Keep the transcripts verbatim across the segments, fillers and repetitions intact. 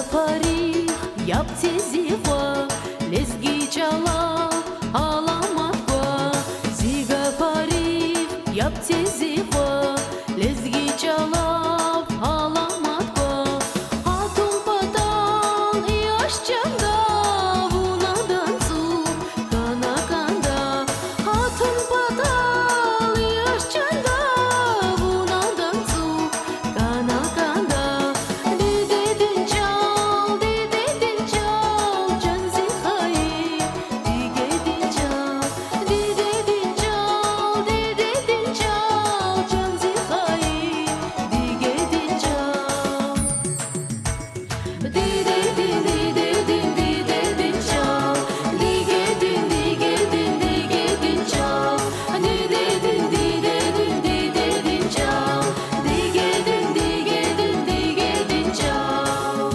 Гафарихъ яб це зи хва, лезги чӀалав аламат ква. Зи гафарихъ яб це зи хва, лезги чӀалав аламат ква. Гьатун патал яш чанда, вуна данцӀу кана кӀанда. Гьатун патал яш чанда, вуна данцӀу кана кӀанда. Дидедин чӀал, дидедин чӀал, чан зи хайи дидедин чӀал. Дидедин чӀал, дидедин чӀал, чан зи хайи дидедин чӀал. Дидедин, дидедин, дидедин чӀал. Дидедин, дидедин, дидедин чӀал. Дидедин, дидедин, дидедин чӀал. Дидедин, дидедин, дидедин чӀал.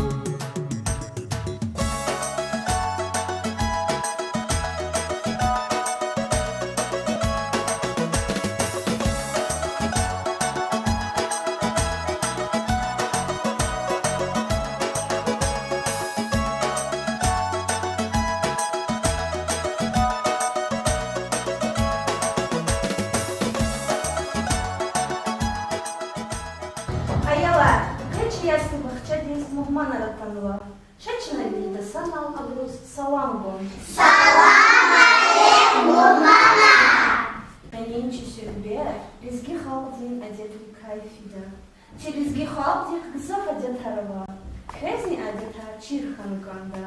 Аялар, къе чи ясли-бахчадиз мугьманар атанва. Ша чна вирида санал абуруз салам гун. Салам алейк, мугьманар! Къенин чи суьгьбет лезги халкьдин адетрикай фида. Чи лезги халкьдихъ гзаф адетар ава. Квезни адетар чир хьана кӀанда.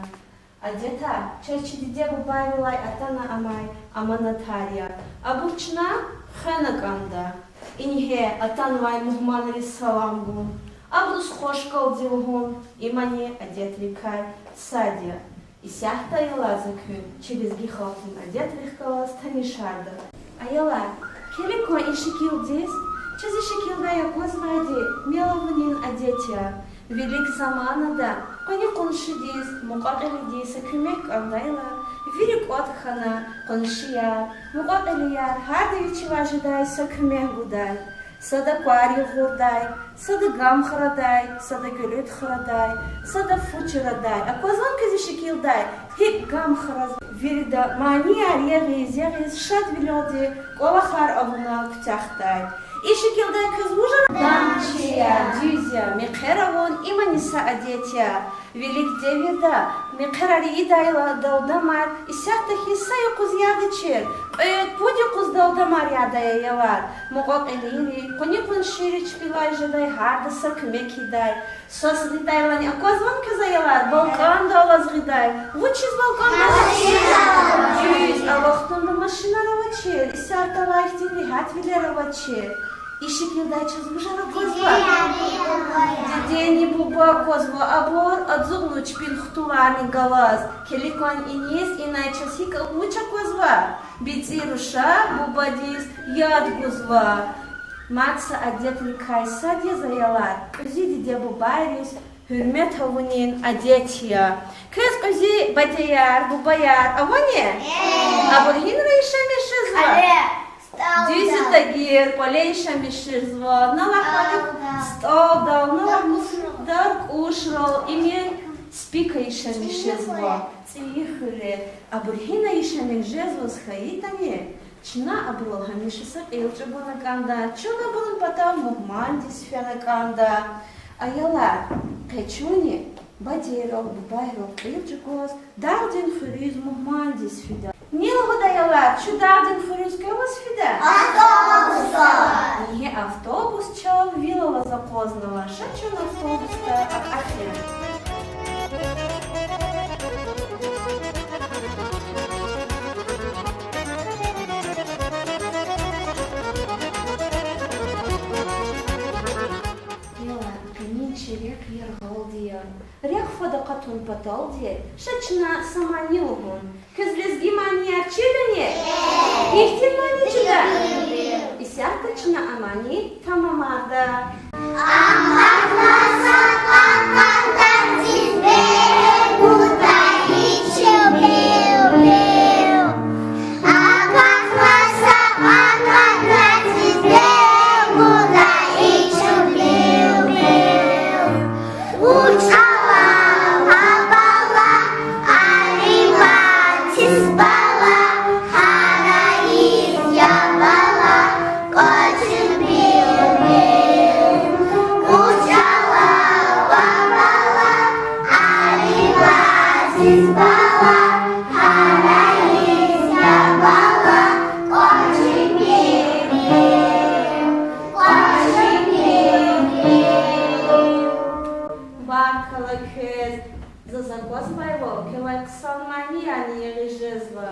Адетар чаз чи диде-бубайрилай атана амай аманатар я. Абур чна хвена кӀанда. Ингье атанвай мугьманриз салам гун, абуруз хвашкалди лугьун, имани адетрикай сад я. Исятда, аялар, за куьн чи лезги халкьдин адетрихъ галаз танишарда. Аялар, килиг кван и шикилдиз. Чаз и шикилдай аквазвайди мел авунин адет я. Вилик заманада къуни-къуншидиз, мукьва-кьилидиз са куьмек кӀандайла, вири кӀватӀ хьана, къуншияр, мукьва-кьилияр гьарда вичивай жедай са куьмек гудай. Сада квар югъурдай, сада гам храдай, сада гуьлуьт храдай, сада фу чрадай. Аквазвани квез и шикилдай гьикӀ гам храз? Вирида манияр ягъиз-ягъиз шадвилелди кӀвалахар авуна куьтягьдай. И шикилдай квез вуж ара? Гам чир я, дуьз я, мехъер авун имани са адет я. Вилик девирда мехъерар ийидайла далдамар исятда хьиз са юкъуз ядачир, кьвед-пуд юкъуз далдамар ядай, аялар. Мукьва-кьилийри, къуни-къуншийри чпелай жедай гьарда са куьмек ийидай. Свас гъидайлани аквазвани квез, аялар, балкӀандал алаз гъидай? Вучиз балкӀандал алаз? Дуьз, а вахтунда машинар авачир, исятда алай хьтин регьятвилер авачир. И шикилдай чаз вужар аквазва? Дидени буба аквазва, абур ацукьнава чпин хтуларни галаз. Килиг кван иниз, инай чаз гьикӀ, вуч аквазва? БицӀи руша бубадиз яд гузва. Мад са адетрикай сад я, аялар, кьуьзуь диде-бубайриз гьуьрмет авунин адет я. Квез кьуьзуь бадеяр, бубаяр авани? Абур гьинра яшамиш жезва? Дуьз я, тагир, кӀвале яшамиш жезва. На лагь кӀвале, стӀалдал, на лагь, даркӀушрал, имир спика яшамиш жезва, цӀийи хуьре. Абур гьина яшамиш жезваз хьайитӀани, чна абурал гьамиша са кьил чӀугуна кӀанда, чун абурун патав мугьмандиз фена кӀанда. Аялар, къе чунни бадейрал, бубайрал кьил чӀугваз дагъдин хуьруьз мугьмандиз фида. Ни лугьуда, аялар, чун дагъдин хуьруьз квеваз фида? Автобусда. Ингье автобус чал вил алаз акъвазнава, ша чун автобусда акьахна. Аялар, къенин чи рехъ яргъалди я. Рехъ фад акъатун паталди ша чна са мани лугьун. Квез лезги манияр чидани? Гьихьтин мани чида? Исятда чна а мани тамамарда. Бала, гьарайиз я бала, кӀвачи пипӀри, кӀвачи пипӀри. Баркалла квез, заз аквазвайвал, квевай хъсан маниярни ягъиз жезва.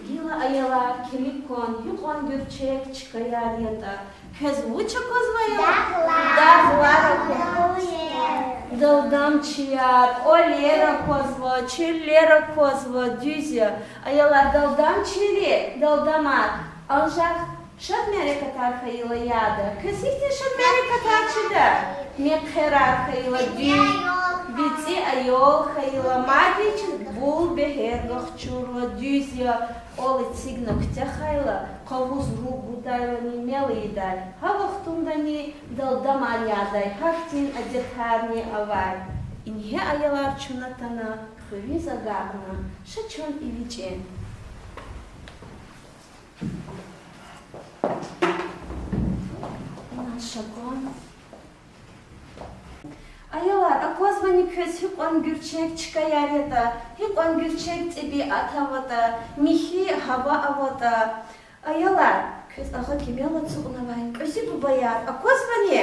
Гила, аялар, килиг кван, гьикьван гуьрчег чкаяр ятӀа. Квез вуч аквазвайвал? Дагълар. Дагълар аква-, далдамчияр, кӀвалер аквазва, чуьллер аквазва, дуьз я. Аялар, далдамчийри, далдамар, анжах шад мярекатар хьайила яда. Квез гьихьтин шад мярекатар чида? Мехъерар хьайила, дуьз, бицӀи аял хьайила, мадни чун бул бегьер гахчурла, дуьз я. КӀвал эцигна куьтягьайла, къавуз руг гудайлани мел ийидай. Гьа вахтундани далдамар ядай, гьахьтин адетарни авай. Ингье, аялар, чун атана хуьруьз агакьна, ша чун эвичӀин. Ина ша кван. Аялар, аквазвани квез гьикьван гуьрчег чкаяр ятӀа, гьикьван гуьрчег тӀебиат аватӀа, михьи гьава аватӀа? Аялар, квез агъа кимел ацукьнавай? Кьуьзуь бубаяр аквазвани?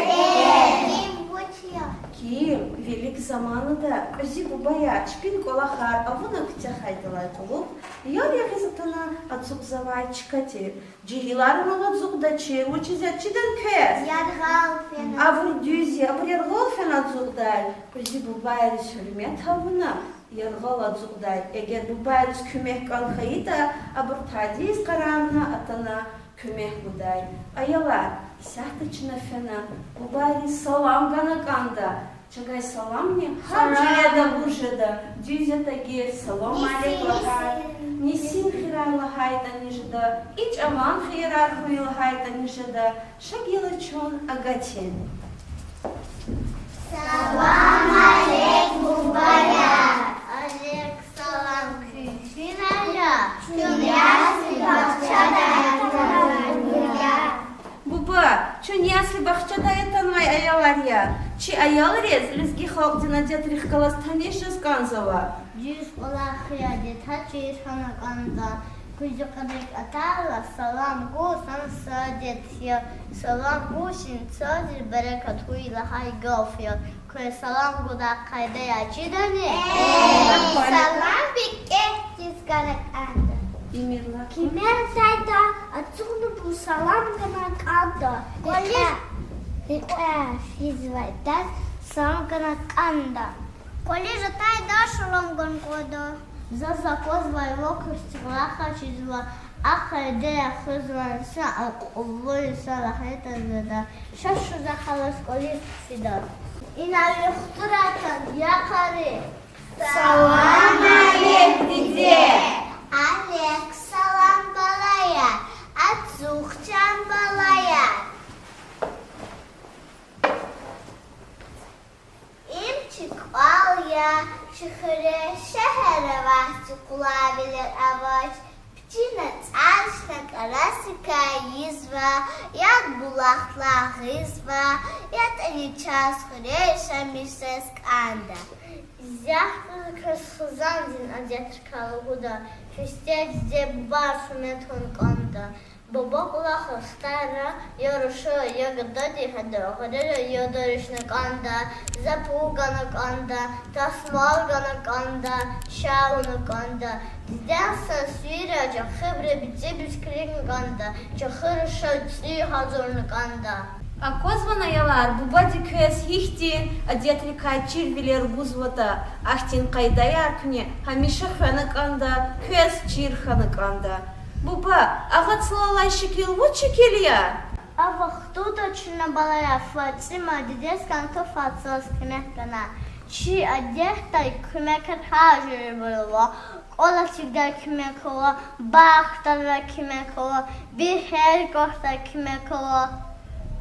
Ким вилик заманада кьуьзуь бубаяр чпин кӀвалахар авуна куьтягьайдалай кьулухъ ял ягъиз атана ацукьзавай чка тир. Жегьилар вал ацукьдачир, вучиз ятӀа чидани квез? Яргъал фена. Абур дуьз я, абур яргъал фена ацукьдай. Кьуьзуь бубайриз гьуьрмет авуна яргъал ацукьдай. Эгер бубайриз куьмек кӀан хьайитӀа, абур тадиз къарагъна атана куьмек гудай. Аялар, исятда чна фена бубайриз салам гана кӀанда. Чавай саламни гьар жуьреда, гьар жуьреда, дуьз ятӀа гьикӀ салам алейк лагьай, нисин хийирар лагьайтӀани жеда, ичӀ-аман хийирар хьуй лагьайтӀани жеда, ша гила чун агатин. Салам алейк, бубаяр! Алейк салам, куьн чина я? Чун ясли-бахчадай атанвай, бубаяр. Буба, чун ясли-бахчадай атанвай аялар я. Чи аялриз лезги халкьдин адетрихъ галаз таниш жез кӀанзава. Дуьз кӀвалахрин адет гьа чир хьана кӀанда. Куьз юкъарик атайла салам гуз, ам са адет я. Салам гуз инсанриз берекат хьуй лагьай гаф я. Квез салам гудай къайдаяр чидани? Салам викӀегьдиз гана кӀанда. Кимел атайда ацукьнавайбуруз салам гана кӀанда. Рекье физвайдаз салам гана кӀанда. КӀвализ атайда салам гана кӀанда. Заз аквазвайвал, квез цуьквер хъжезва, а къайдаяр хуьзвай са акьуллу инсан лагьайтӀа жеда. Ша шуьжа халас кӀвализ фида. Ина вахтура атан я къари. Салам алейк, диде. Алейк салам, балаяр. Ацукь, чан балаяр. Им чи кӀвал я, чи хуьре, шегьер авач, чи къулайвилер авач. Пичина цӀар чна кӀарасрикай ийизва, яд булахдилай гъизва, ятӀани чаз хуьре яшамиш жез кӀанда. Исятда квез хизандин адетрикай лугьуда: хьиз тир диде-бубайриз гьуьрмет авун кӀанда. Буба кӀвалахиз хтайла, я руша, я гадади, гьадан гъилера яд эришна кӀанда, запу гана кӀанда, тасмал гана кӀанда, чай авуна кӀанда. Дидеди са сивяй чӀехибуру бицӀибуруз килигна кӀанда, чӀехи руша цӀуй гьазурна кӀанда. Аквазвани, аялар, бубади квез гьихьтин адетрикай чирвилер гузватӀа? Ахьтин къайдаяр куьне гьамиша хвена кӀанда, квез чир хьана кӀанда. Буба, агъа цлалай шикил вуч шикил я? А вахтунда чна, балаяр, ФатӀима дидедиз кӀантӀа фад цлаз куьмек гана. Чи адетдай куьмекар гьар жуьредивайвал ава. КӀвал эцигдай куьмек ава, бахтардай куьмек ава, бегьер квахьдай куьмек ава.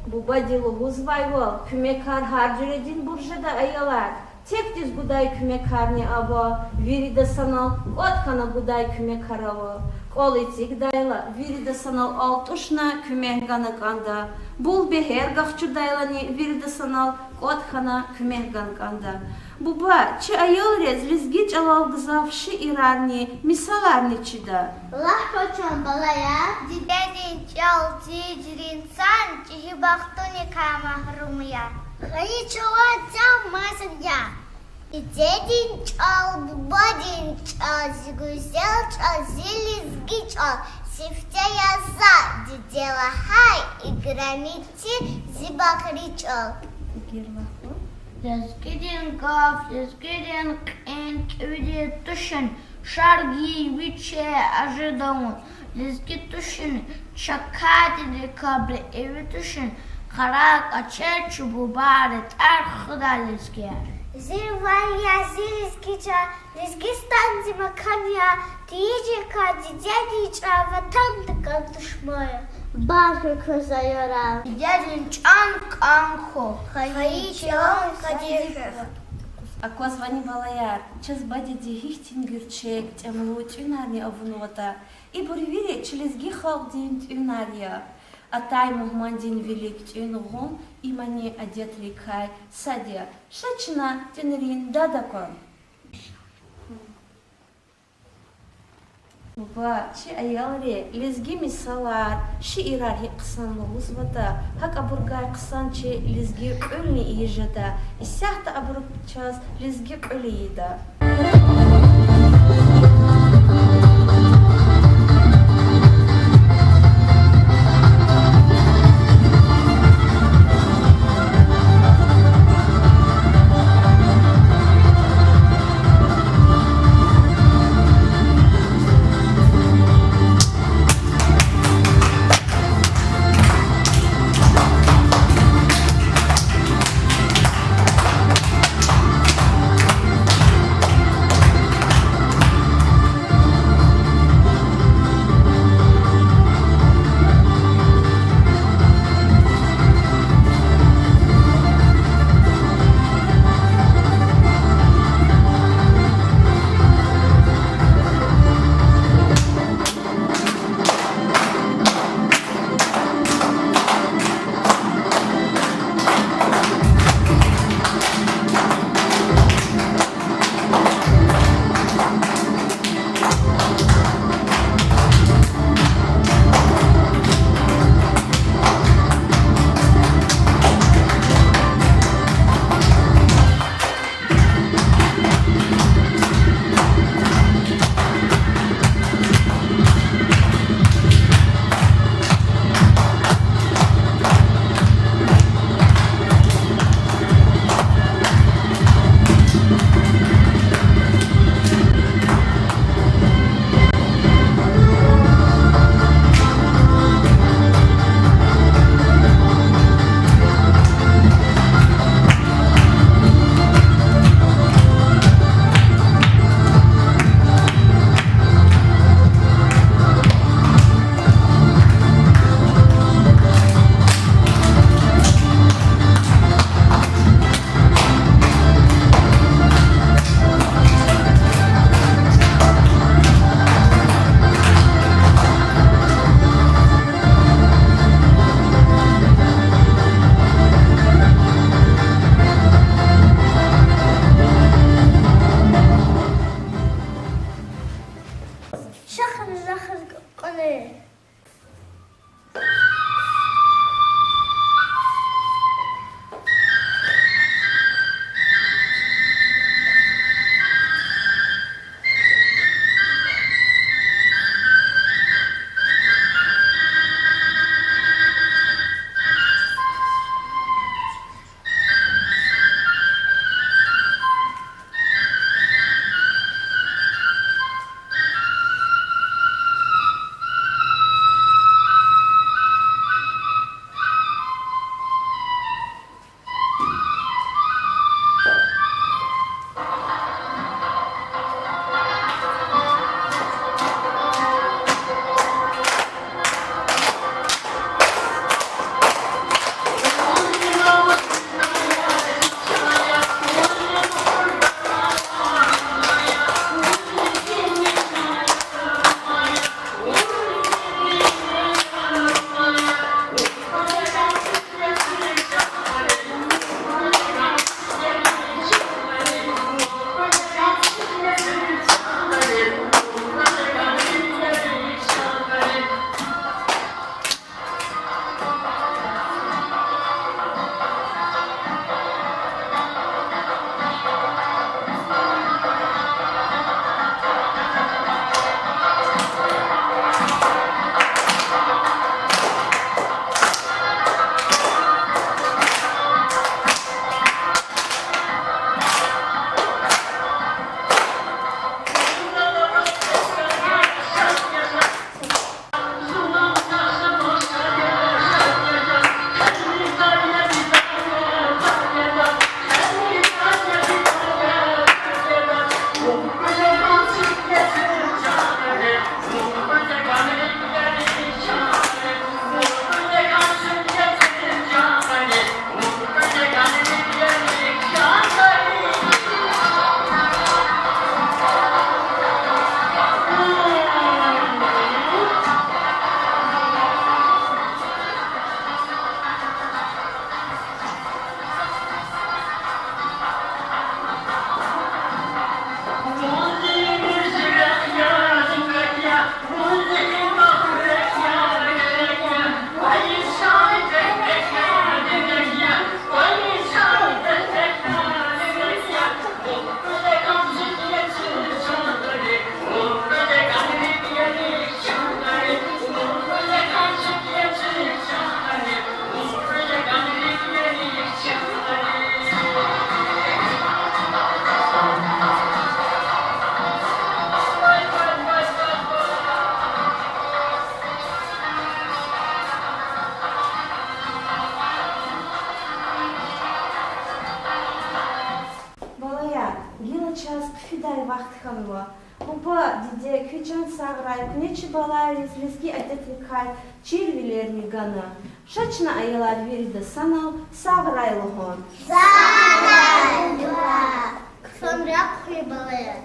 Бубади лугьузвайвал, куьмекар гьар жуьрединбур жеда, аялар. Текдиз гудай куьмекарни ава, вирида санал кӀватӀ хьана гудай куьмекар ава. КӀвал эцигдайла, вирида санал алтӀушна куьмек гана кӀанда. Бул бегьер гахчудайлани, вирида санал кӀватӀ хьана куьмек гана кӀанда. Буба, чи аялриз лезги чӀалал гзаф шиирарни, мисаларни чида. Лагь кван чан, балаяр. Дидедин чӀал, цӀийи инсан, чӀехи бахтуникай магьрум я. Хайи чӀалан чӀал маса я. Дидедин чӀал, бубадин чӀал, зи гуьзел чӀал, зи лезги чӀал, сифте я за, диде лагьай, играми тир зи багъри чӀал. Лезгидин гаф, лезгидин кьин кӀевиди тушни, шар гайи вичи ажеда вун, лезги тушни, чакадин рикӀел иви тушни, къарагъ кӀвачел чи бубайри тӀвар хуьдай лезги. Зи ван я, зи лезги чӀал, Лезгистан зи макан я, тийижиркай дидедин чӀал ватандикай душман я. Бахт квез, аялар. Дидедин чӀал кӀан хьухь, хайи чилел кьадир хьухь. Аквазвани, балаяр, чаз бадеди гьихьтин гуьрчег, тӀямлу тӀуьнарни авунватӀа. Ибур вири чи лезги халкьдин тӀуьнар я. Атай мугьмандин вилик тӀуьн гъун имни адетрикай сад я. Ша чна тӀуьнрин дад акван. Буба, чи аялри лезги мисалар, шиирар гьикӀ хъсан лугьузватӀа, гьакӀ абурукай хъсан чи лезги кьуьлни ийиз жеда. Исятда абуру чаз лезги кьуьл ийида. Гила чаз хъфидай вахт хьанва. Буба, диде, куь чан сагърай, куьне чи балайриз лезги адетрикай чирвилерни гана. Ша чна, аялар, вирида санал сагърай лугьун. Сагърай, буба. Хъсан рехъ хьуй, балаяр.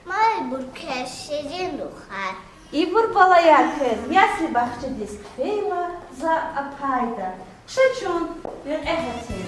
Майбур квез ширин рухар. Ибур, балаяр, квез ясли-бахчадиз хъфейла за а пайда. Ша чун рекье гьатин.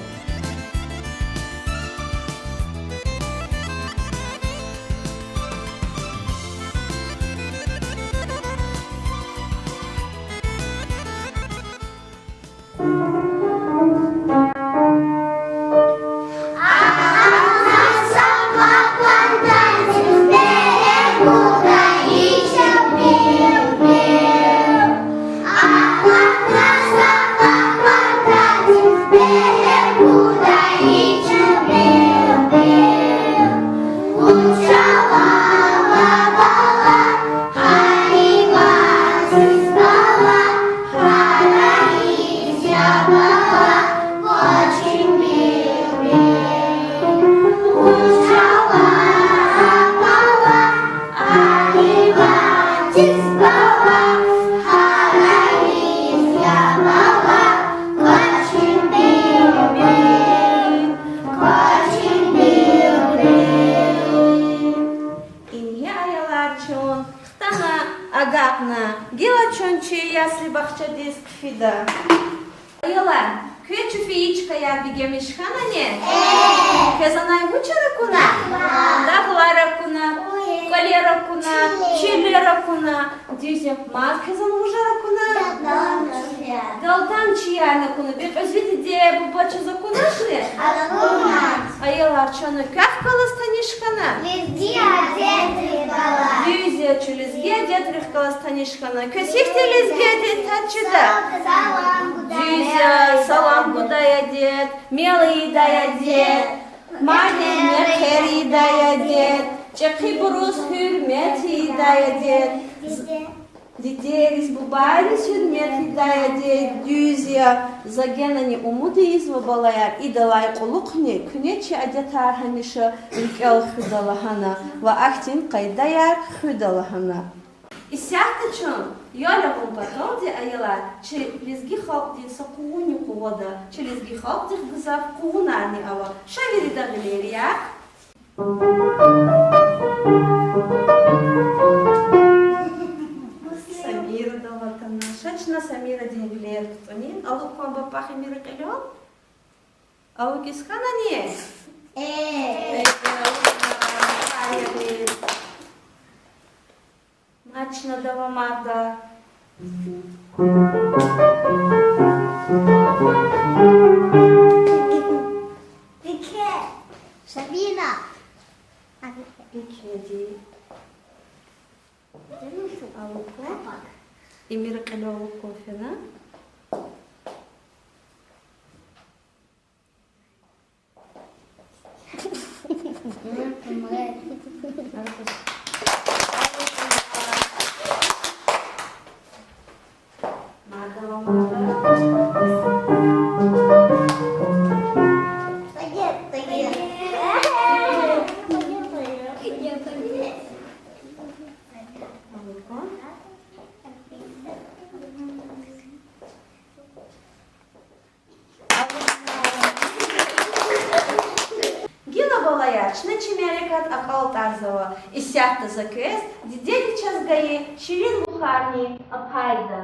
Ингье, аялар, чун хтана, агакьна, гила чун чи ясли-бахчадиз хъфида. Аялар, квез чи фейичкаяр бегенмиш хьанани? Квез анай вучар акуна? Дагълар акуна, кӀвалер акуна, чилер акуна. Дуьз я, мад квез ана вужар акуна? Далдам чиярни акуна. Бес квез ви диде-буба чаз акуначни? Аялар, чна квехъ галаз таниш хьана? Дуьз я, чун лезги адетрихъ галаз таниш хьана. Квез гьихьтин лезги адет тад чида? Дуьз я, салам гудай адет, мел ийидай адет, мадни мехъер ийидай адет, чӀехибуруз гьуьрмет ийидай адет, дидейриз, бубайриз гьуьрмет ийидай адет. Дуьз я, за генани умуд ийизва, балаяр, идалай кьулухъни куьне чи адетар гьамиша рикӀел хуьда лагьана ва ахьтин къайдаяр хуьда лагьана. Исятда чун ял ягъун паталди, аялар, чи лезги халкьдин са къугъунни къугъвада. Чи лезги халкьдихъ гзаф къугъунарни ава. Ша вирида гъилер яхъ. Самирадал атана. Ша чна Самирадин гъилер кутӀунин. Алукьван, папахъ, Эмира кьилел. Алукьиз хьанани? Э, алукьна, ая. Мад чна давамарда. Вике. Сабина. Викеди. Алукьна. Эмира кьилел алукьна фена. Гила, балаяр, чна чи мярекат акьалтӀарзава. Исятда за квез дидеди чаз гайи ширин вухарни акъайда.